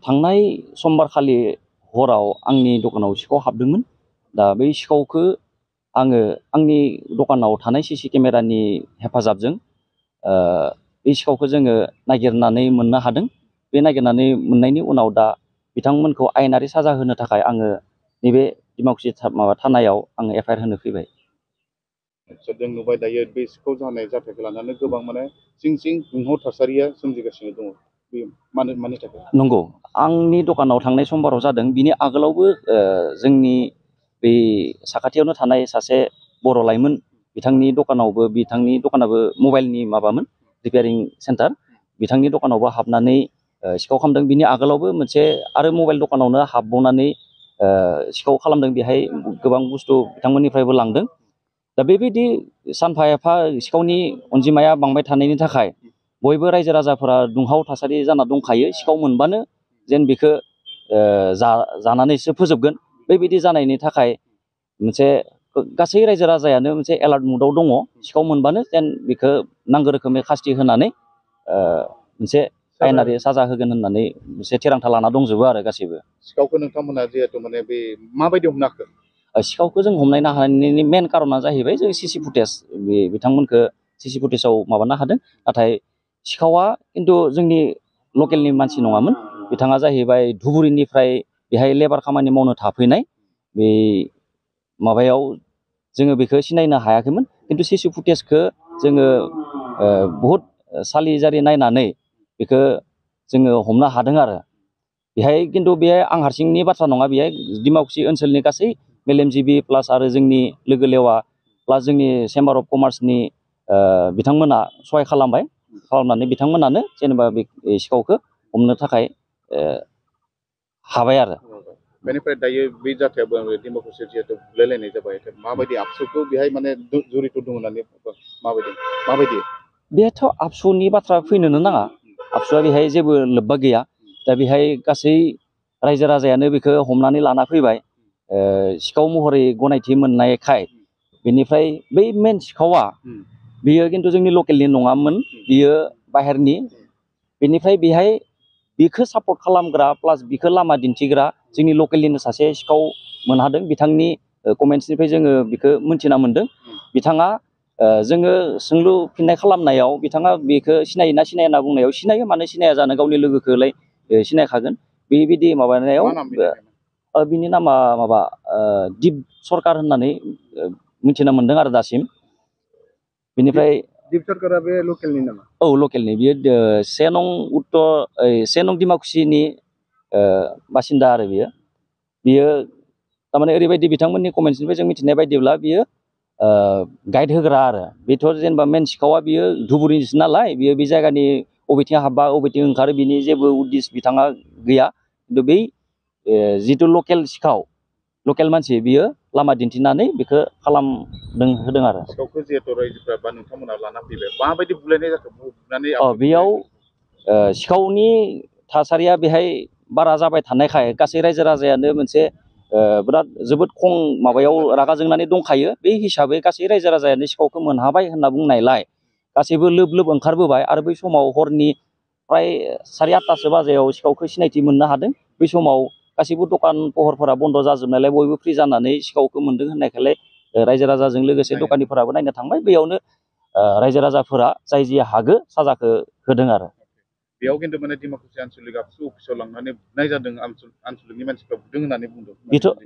थांनाय समबारखालि हराव आंनि दखानाव सिखाव हाबदोंमोन। दा बै सिखावखौ आङो आंनि दखानाव थानाय सीसी केमेरानि हेफाजाबजों बे सिखावखौ जोङो नागिरनानै मोननो हादों। बे नागिरनानै मोननायनि उनाव दा बिथांमोनखौ आयेनारि साजा होनो थाखाय आङो नैबे डिमाकुसि थानायाव आङो एफआइआर होनो फैबाय। जों नुबाय दायो बे सिखाव जानाय जाथायखौ लानानै गोबां माने सिं दुंहाव थासारिया सोमजिगासिनो दङ। बे मानि थाखाय? नंगौ, आंनि दखानाव थांनाय समबाराव जादों। बिनि आगोलावबो जोंनि बे साखाथियावनो थानाय सासे बर' लाइमोन, बिथांनि दखानाबो मबाइलनि माबामोन, रिपेयारिं सेन्टार। बिथांनि दखानावबो हाबनानै सिखाव खालामदों। बिनि आगोलावबो मोनसे आरो मबाइल दखानावनो हाबबावनानै सिखाव खालामदों। बेहाय गोबां बुस्थु बिथांमोननिफ्रायबो लांदों। दा बेबायदि सानफा एफा सिखावनि अनजिमाया बांबाय थानायनि थाखाय बयबो रायजो राजाफोरा दुंहाव थासारि जाना दंखायो। सिखाव मोनबानो जेन बेखौ जानानैसो फोजोबगोन, बेबायदि जानायनि थाखाय मोनसे गासै रायजो राजायानो मोनसे एलार्ट मुडआव दङ। सिखाव मोनबानो जेन बेखौ नांगौ रोखोमै खासथि होनानै मोनसे आयेनारि साजा होगोन होननानै मोनसे थिरांथा लाना दंजोबो आरो गासैबो। सिखावखौ नोंथांमोना जिहेतु माने बे माबायदि हमनो हाखो? सिखावखौ जों हमनो हानायनि मेन कारना जाहैबाय जों सीसी फुटेज, बिथांमोनखौ सीसी फुटेजाव माबानो हादों। नाथाय सिखावा खिन्थु जोंनि लकेलनि मानसि नङामोन। बिथाङा जाहैबाय धुबुरीनिफ्राय बेहाय लेबार खामानि मावनो थाफैनाय। बे माबायाव जोङो बेखौ सिनायनो हायाखैमोन। खिन्थु सीसी फुटेजखौ जोङो बहुद सालि जारि नायनानै बेखौ जोङो हमनो हादों आरो। बेहाय खिन्थु बे आं हारसिंनि बाथ्रा नङा, बेहाय डिमाकुसि ओनसोलनि गासै मेलेमजिबि प्लास आरो जोंनि लोगो लेवा प्लास जोंनि चेम्बार अफ कमार्सनि बिथांमोना सहाय खालामनानै बिथांमोनानो जेनेबा बे सिखावखौ हमनो थाखाय हाबाय आरो। बेनिफ्राय दायो बे जाथायाबो डिमाकुसि जिहेतु बुलायलायनाय जाबाय, माबायदि आबसुखौ बेहाय माने जुरित दं होननानै माबायदि? बेथ' आबसुनि बाथ्रा फैनोनो नाङा। आबसुआ बेहाय जेबो लोब्बा गैया। दा बेहाय गासै रायजो राजायानो बेखौ हमनानै लाना फैबाय सिखाव महरै गनायथि मोननायखाय। बेनिफ्राय बै मेन सिखावा बियो खिन्थु जोंनि लकेलनि नङामोन, बियो बाहेरनि। बेनिफ्राय बेहाय बिखौ सापर्ट खालामग्रा प्लास बिखौ लामा दिन्थिग्रा जोंनि लकेलनिनो सासे सिखाव मोनहादों। बिथांनि कमेन्ट्सनिफ्राय जोङो बेखौ मोनथिना मोन्दों। बिथाङा जोङो सोंलु फिननाय खालामनायाव बिथाङा बेखौ सिनायोना सिनाया होनना बुंनायाव, सिनायो मानो सिनाया जानो, गावनि लोगोखौलाय सिनायखागोन। बेबायदि माबानायाव बिनि नामा माबा दिप सरकार होननानै मिथिना मोन्दों आरो दासिम। बेनिफ्राय दिप सरकारा बे लकेलनि नामा? औ, लकेलनि। बियो 1 नं डिमाकुसिनि बासिन्दा आरो बियो थारमाने ओरैबायदि बिथांमोननि कमेन्ट्सनिफ्राय जों मिथिनाय बायदिब्ला बियो गाइड होग्रा आरो। बेथ' जेनेबा मेन सिखावा बियो धुबुरीनिसो नालाय, बियो बे जायगानि बबेथिं हाबबा बबेथिं ओंखारो बिनि जेबो उद्दिस बिथाङा गैया। खिन्थु बै जिथु लकेल सिखाव, लकेल मानसि, बियो लामा दिन्थिनानै बेखौ होदों आरो। सिखावखौ जिहेतु रायजोफ्रा बा नोंथांमोना लाना फैबाय, माबायदि बुलायनाय जाखो? बेयाव सिखावनि थासारिया बेहाय बारा जाबाय थानायखाय गासै रायजो राजायानो मोनसे जोबोद खम माबायाव रागा जोंनानै दंखायो। बे हिसाबै गासै रायजो राजायानो सिखावखौ मोनहाबाय होनना बुंनायलाय गासैबो लोब लोब ओंखारबोबाय। आरो बै समाव हरनि प्राय 8:30 बाजियाव सिखावखौ सिनायथि मोननो हादों। बै समाव गासैबो दखान पहरफोरा बन्द' जाजोबनायलाय बयबो फ्रि जानानै सिखावखौ मोन्दों होननायखायलाय रायजो राजाजों लोगोसे दखानिफोराबो नायनो थांबाय। बेयावनो रायजो राजाफोरा जाय जि हागो साजाखौ होदों आरो। बेयाव खिन्थु माने डिमाकुसि आनसलिक आबसु अफिसाव लांनानै बुनाय जादों, आनसलिकनि मानसिफ्रा बुदों होननानै बुंदों।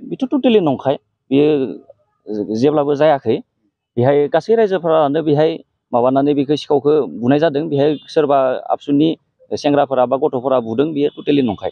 बेथ' टटेलि नंखाय। बेयो जेब्लाबो जायाखै। बेहाय गासै रायजोफोरानो बेहाय माबानानै बेखौ सिखावखौ बुनाय जादों। बेहाय सोरबा आबसुनि सेंग्राफोरा बा गथ'फोरा बुदों, बेयो टटेलि नंखाय।